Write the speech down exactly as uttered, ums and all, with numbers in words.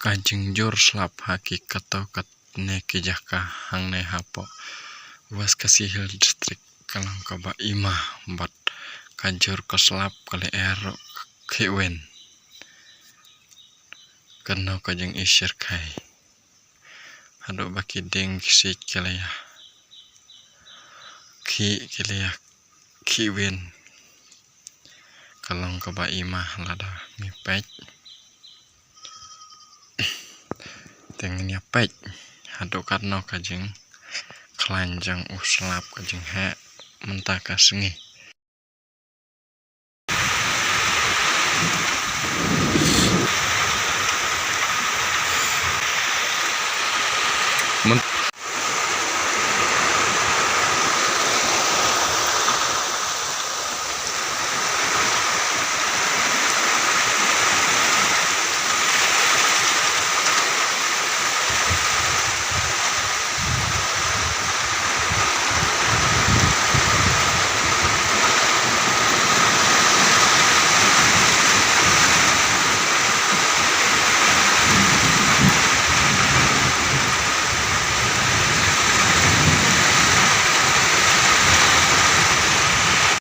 Ka jingjur slap ha ki katto katne ki jaka hangne hapoh West Khasi Hills District ka long kaba ima bad ka jur ka slap ka lyer ruh ka khih win. Kano ka jingïashyrkhei haduh ba ki dieng ki siej ki la ïa khih, ki la ïa khih win. Ka long kaba ima lada ngi peit. Te ngin ïa peit haduh katno ka jingkhlaiñ jong u slap, ka jingheh mynta ka sngi.